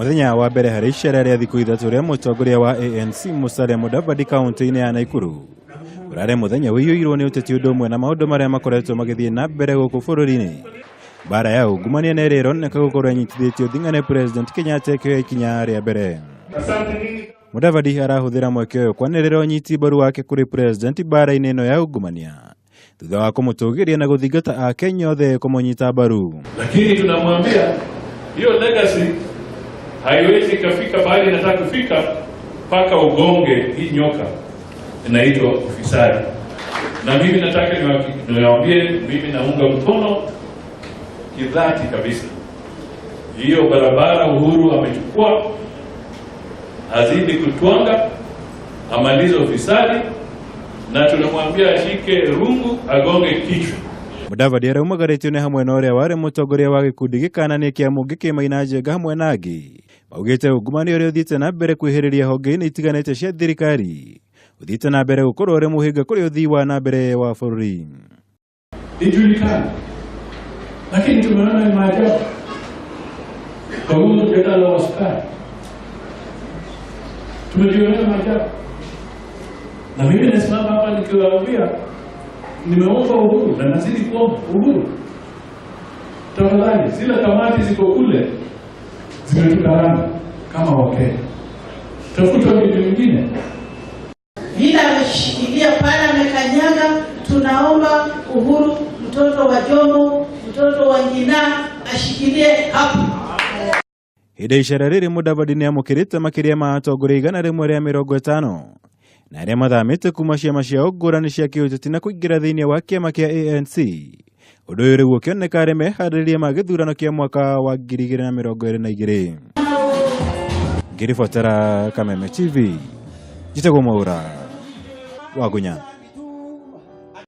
Mũthenya wa mbere harĩ icera rĩa thikũ ithatũ rĩa mũtongoria wa ANC Musalia Mudavadi kaunti-inĩ ya Nakuru ũrarĩ mũthenya ũiyũirwo nĩ ũteti ũndũ ũmwe na maũndũ marĩa makoretwo magĩthiĩ na mbere gũkũ bũrũri-inĩ. Mbara ya ungumania nĩ ĩrĩa ĩroneka gũkorwo ĩnyitithĩtio thing'a nĩ President Kenyatta ĩkĩoya ikinya rĩa mbere. Mudavadi arahũthĩra mweke ũyũ kwanĩrĩra ũnyiti mbaru wake kũrĩ President mbara-inĩ ĩno ya ungumania thutha wa kũmũtũgĩria na gũthingata Akenya othe kũmũnyita mbaru. Lakini tunamwambia hiyo legacy haiwezi ikafika pahali inataka kufika mpaka ugonge hii nyoka inaitwa ufisadi. Na mimi nataka niwaambie, mimi naunga mkono kidhati kabisa hiyo barabara Uhuru amechukua, azidi kutwanga, amalize ufisadi, na tunamwambia ashike rungu, agonge kichwa. Mudavadi araumagarĩtio nĩ hamwe na ũrĩa warĩ mũtongoria wa gĩkundi gĩkananie kĩa Mũngĩ Maina Njenga hamwe na angĩ maugĩte ungumania ũrĩa ũthiĩte na mbere kwĩhĩrĩria honge-inĩ itiganĩte cia thirikari ũthiĩte na mbere gũkorwo ũrĩ mũhĩnga kũrĩ ũthii wa na mbere wa bũrũri. Ijulikane, lakini tumeona ni maajabu kwa huu mjadala wa sukari, tumejionea maajabu, na mimi nasimama hapa nikiwaambia, nimeomba Uhuru na nazidi kuomba Uhuru, tafadhali, zile kamati ziko kule zimetukaranga kama Wakenya, tafuta vitu vingine. Vile ameshikilia pale, amekanyaga. Tunaomba Uhuru, mtoto wa Jomo, mtoto wa Ngina, ashikilie hapo. Hĩndĩ ya icera rĩrĩ Mudavadi nĩ amũkĩrĩte makĩria ma atongoria 150 na arĩa mathamĩte kuma ciama ciao ngũrani cia kĩũteti na kũingĩra thĩinĩ wa kĩama kĩa ANC. Ũndũ ũyũ rĩu ũkĩoneka arĩ meharĩrĩria ma gĩthurano kĩa mwaka wa 2022. Ngĩribotera Kameme TV, njĩtagwo Mwaura Wagunya.